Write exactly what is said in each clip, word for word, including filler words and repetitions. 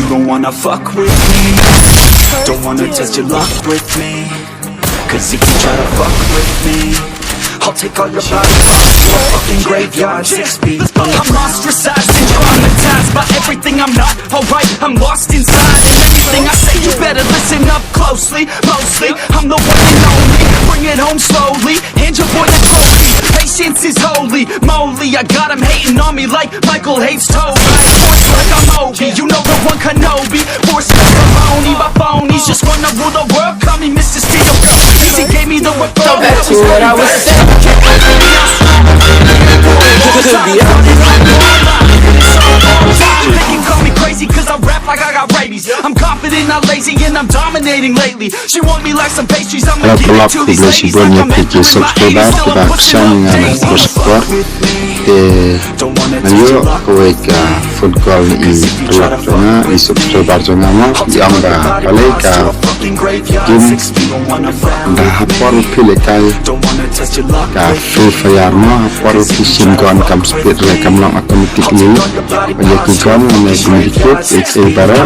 Don't wanna fuck with me. Don't wanna test your luck with me. Cause if you try to fuck with me, I'll take all your body parts to a fucking graveyard. Six feet under. I'm ostracized and traumatized by everything. I'm not alright. I'm lost inside, and everything I say, you better listen up closely. Mostly, I'm the one and only. Bring it home slowly. Hand your boy the trophy. Patience is holy. Moly, I got 'em hating on me like Michael hates Toby. Sports like I'm Obi. You know the one, Kenobi. Force like Filoni. My phonies just wanna rule the world. Call me Mister Steel. Easy gave me the record. Back to what I was saying. They can call me crazy 'cause I rap like I got rabies. I'm confident, not lazy, and I'm dominating lately. She want me like some pastries, I'ma give it to these ladies like I'm Andrew and my eighties. Still I'm pushing up daisies. Te na ïoh kawei ka phone call na i paralok jong nga, i subscriber jong nga mo, i ong ba balei ka game da ha por phi lehkai ka Free Fire mo, ha por phi shim gun kam speed re, kam long automatic ni. Ba ïa ki gun ne ki medikit, eh, eh, baroh.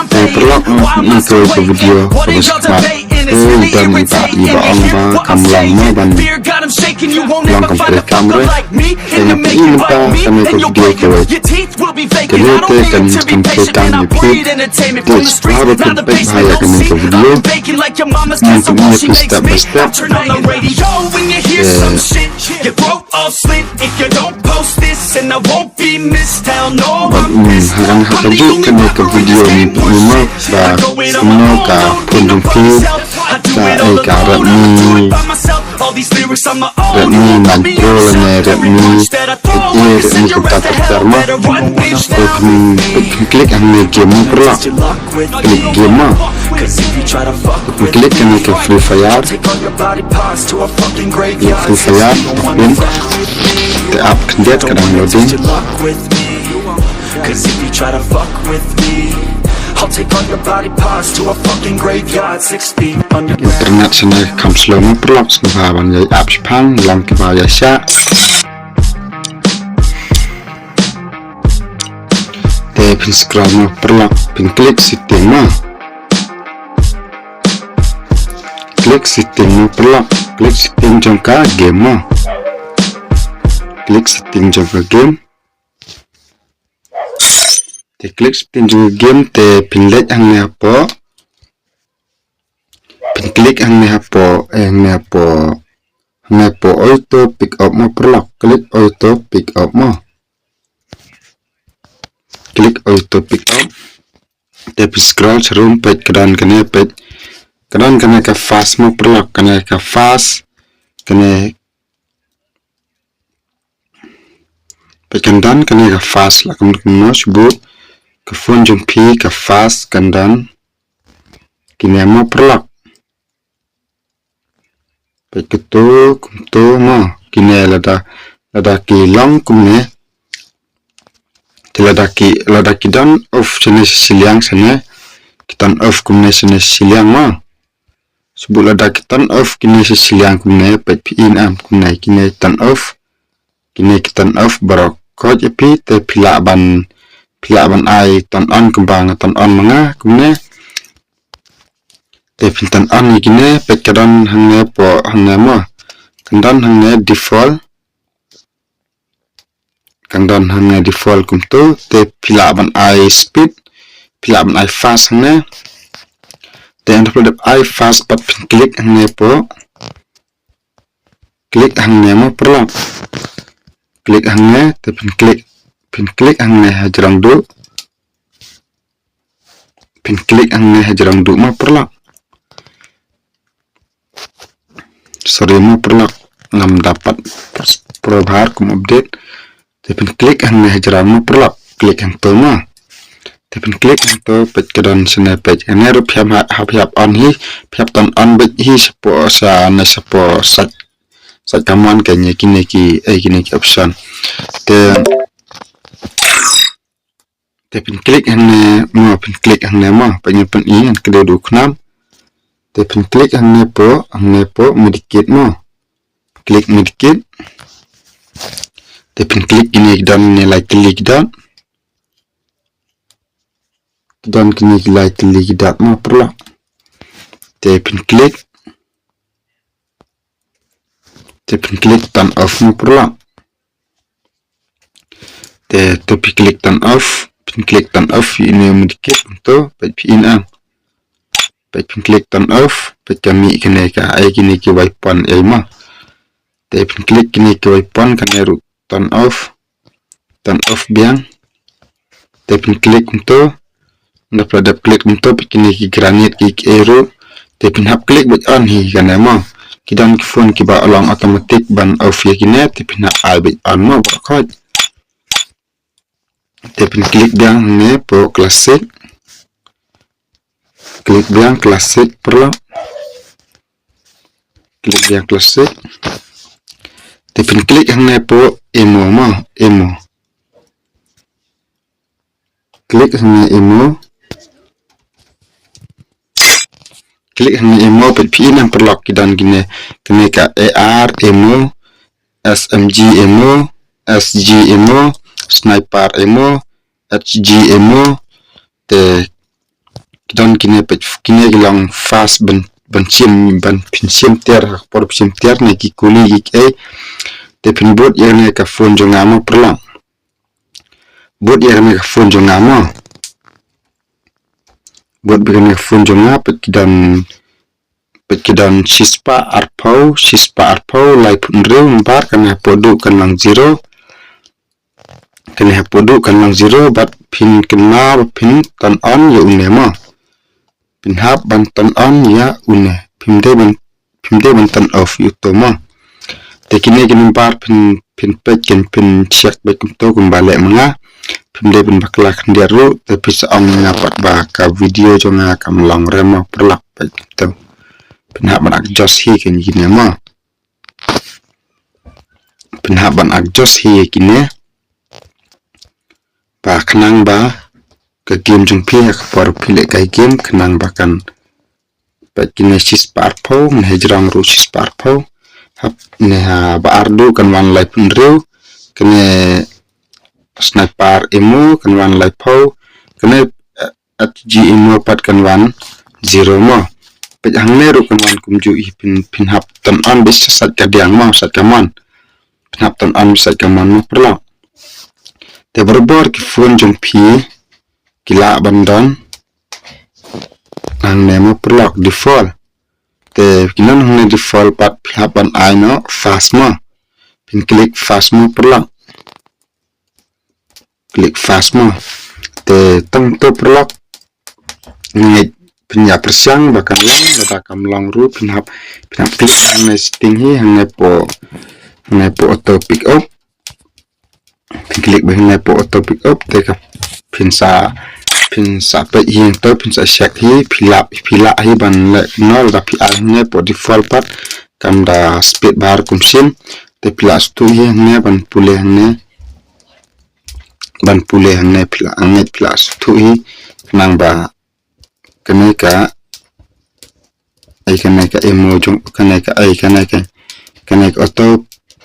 Te paralok, ngi ïa kawei ka video kaba sngewtynnat. Te u don i ba, i ba ong ba kam long mo ban long kam treikam re. Te nga pyn-i mynta kane ka video kawei. Kane te kan, kan treikam ïa phi. Te sngewbha ba phin peit bha ïa kane ka video. Ngan pyn-i ïa phi step by step. Te Bad, mm, haba nga hap ïa kane ka video ngan pyn-i mo ba kumno ka phone jong phi, ka, eh, ka Redmi, Redmi nine Pro lane Redmi eight A, Redmi kumta ter ter mo. Te phin, phin click hangne game mo paralok. Click game mo. Phin click kane ka Free Fire. Click Free Fire, phin. Te ap khyndiat, ka dang loading. Internet shane kham slow mo paralok, sngewbha ban ïai ap shaphang, long kiba ïaishah. Te phin scroll mo paralok, phin click setting mo. Click setting mo paralok, click setting jong ka game mo. Click setting jong ka game. Te click setting jong ka game, te phin leit hangne hapoh. Phin click hangne hapoh, eh, hangne hapoh, hangne hapoh auto pick up mo paralok. Click auto pick up mo. Click auto pick up. Te phin scroll sharum, peit ka don kane, peit ka don kane ka fast mo paralok, kane ka fast, kane, peit kan don kane ka fast, la kumno kumno shu buh ka phone jong phi ka fast, kan don kine mo paralok. Peit kato kumto mo, kine lada, lada ki long kumne. Te lada ki, lada ki don off shane sha shiliang shane, ki don off kumne shane sha shiliang mo. Shu buh lada ki don off kine sha shiliang kumne, peit phi, i, em kumne, kine don off. Kine ki turn off baroh. Khoit ïa phi te phi lah ban, phi lah ban ai turn on kumba nga turn on ma nga kumne. Te phin turn on ïa kine, peit ka don hangne hapoh hangne mo. Kan don hangne default. Kan don hangne default kumto, te phi lah ban ai speed, phi lah ban ai fast hangne. Te haba phi dep ai fast pat phin click hangne hapoh. Click hangne mo paralok. Click hangne, te phin click, phin click hangne hajrong duh. Phin click hangne hajrong duh mo paralok. Sorry mo paralok, ngam da pat pros-, probhar kum update. Te phin click hangne hajrong mo paralok. Click hangto mo. Te phin click hangto, peit ka don shane, peit hangne ruh phi hap, hap, hap on hi, phi hap turn on beit hi shapoh, shane shapoh sait, sait kamon kane, kine ki, eh, kine ki option. Te, te phin click hangne mo, phin click hangne mo, peit ngan pyni, ngan kdew da u khnam. Te phin click hangne hapoh, hangne hapoh medikit mo. Click medikit. Te phin click kine ki don ne lai tylli ki don. Ki don kine ki lai tylli ki dot mo paralok. Te phin click. Te phin click turn off mo paralok. Te to phi click turn off, phin click turn off, ïa une u medikit kumto, peit phi in ang. Peit phin click turn off, peit ka mih kane ka, ai kine ki weapon ei mo. Te phin click kine ki weapon, kane ruh turn off, turn off biang. Te phin click kumto, nda phi la dep click kumto, peit kine ki granit ki, ki ei ruh. Te phin hap click beit on hi kane mo. Ki don ki phone kiba long automatic ban off ïa kine, te phin hap ai beit on mo, baroh khoit. Te phin click biang hangne hapoh classic. Click biang classic paralok. Click biang classic. Te phin click hangne hapoh emo mo, emo. Click hangne emo. Click hangne emo, peit phi in ang paralok, ki don kine, kine ka A R emo, S M G emo, S G emo, sniper emo, H G emo. Te ki don kine, peit kine ki long fast ban, ban shim, ban phin shim tiar, ha ka por phin shim tiar ne ki kuli ki ei. Te phin boot ïa kane ka phone jong nga mo paralok. Boot ïa kane ka phone jong nga mo. Boot beit kane ka phone jong nga, peit ki don, peit ki don shispah arphew, shispah arphew, laiphew hynriew number, kane hapoh duh kan long zero. Kane hapoh duh kan long zero, bad phin kynmaw ba phin turn on ïa une mo. Phin hap ban turn on ïa une. Phim dei ban, phim dei ban turn off ïa uto mo. Te kine ki number phin, phin peit, kin phin check beit kumto kumba leh ma nga. Phim dei ban bakla khyndiat ruh, te phin sa ong ïa nga pat ba ka video jong nga kam long re mo paralok, peit kumto. Phin hap ban adjust hi kine mo. Phin hap ban adjust hi kine. Ba khnang ba ka game jong phi ha ka por phi leh kai game, khnang ba kan, peit kine shispah arphew, ne ha jrong ruh shispah arphew. Hap ne ha ba ar duh kan wan laiphew hynriew. Kine sniper emo kan wan laiphew. Kine, eh, H G emo pat kan wan zero mo. Peit hangne ruh kan wan kumjuh hi, phin, phin hap turn on beit sha sait kadiang mo, sait kamon. Phin hap turn on beit sait kamon mo paralok. Te barabor ki phone jong phi ki lah ban don hangne mo paralok, default. Te ki don hangne default pat, phi hap ban ai noh fast mo. Phin click fast mo paralok. Click fast mo. Te tang to paralok. Nga ngeit phin ïa pyrshang ba kan long, lada kam long ruh phin hap, phin hap click hangne setting hi, hangne hapoh, hangne hapoh auto pick up. Phin click beit hangne hapoh auto pick up, te ka phin sa, phin sa peit hi hangto, phin sa check hi, phi lah, phi lah hi ban leh kumno, lada phi ai hangne hapoh default pat kam da speed bar kum shym. Te phi lah sngewthuh hi hangne ban pule hangne. Ban pule hangne phi lah, nga ngeit phi lah sngewthuh hi, khnang ba kane ka, ai kane ka emo jong, kane ka, ai kane ka, kane ka auto,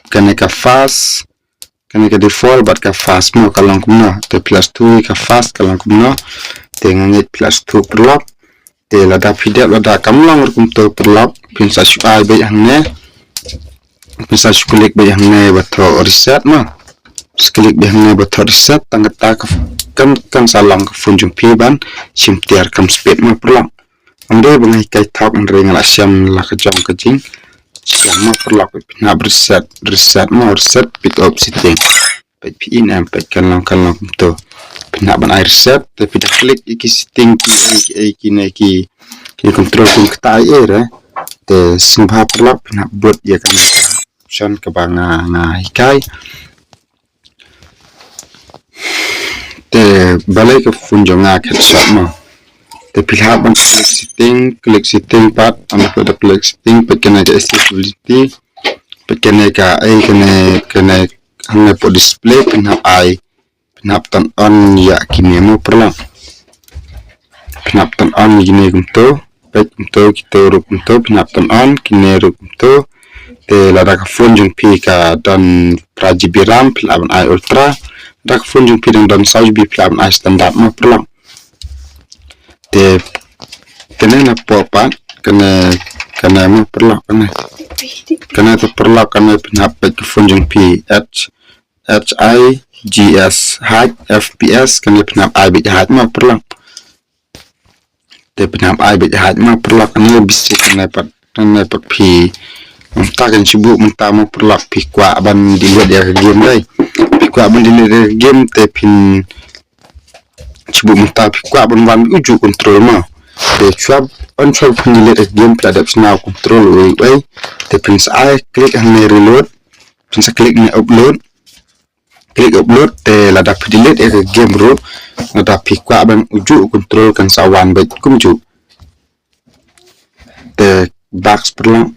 kane ka fast, kane ka default bad ka fast mo ka long kumno. Te phi lah sngewthuh hi ka fast ka long kumno. Te nga ngeit phi lah sngewthuh paralok. Te lada phi dep, lada kam long ruh kumto paralok, phin sa shu ai beit hangne. Phin sa shu click beit hangne ba thoh reset mo. Shu click beit hangne ba thoh reset, tang kata ka, kan, kan sa long ka phone jong phi ban shim tiar kam speed mo paralok. Ym dei ba nga hikai thok, hynrei nga la shem la ka jong ka jingshem mo paralok. Phin hap reset, reset mo, reset pick up setting. Peit phi in em, peit kan long, kan long kumto. Phin hap ban ai reset, te phi da click ïa ki setting ki ei, ki ei, kine ki, ki control kum kata ei ei re. Te sngewbha paralok, phin hap boot ïa kane ka option kaba nga, nga hikai. Te balei ka phone jong nga ka headshot mo. Te phi hap ban click setting, click setting pat, ynda phi da click setting, peit kane ka accessibility. Peit kane ka, ai kane, kane hangne hapoh display, phin hap ai, phin hap turn on ïa kine mo paralok. Phin hap turn on ïa kine kumto, peit kumto, kito ruh kumto, phin hap turn on, kine ruh kumto. Te lada ka phone jong phi ka don phra GB RAM, phi lah ban ai ultra. Lada ka phone jong phi dang don saw GB, phi lah ban ai standard mo paralok. Te kane na pop pat, kane, kane mo paralok kane. Kane te paralok kane phin hap peit ka phone jong phi, H, H I G S, high F P S, kane phin hap ai beit high mo paralok. Te phin hap ai beit high mo paralok, kane basic, kane pat, kane pat phi. Mynta kan shu buh mynta mo paralok, phi kwah ban delete ïa ka game dei. Phi kwah ban delete ïa ka game te phin shu buh mynta, phi kwah ban wan ujuh control mo. Te shuwa, yn shuwa phin delete ïa ka game phi la dep shna control uwei uwei. Te phin sa ai click hangne reload. Phin sa click ne upload. Click upload, te lada phi delete ïa ka game ruh, lada phi kwah ban ujuh control kan sa wan beit kumjuh. Te back paralok.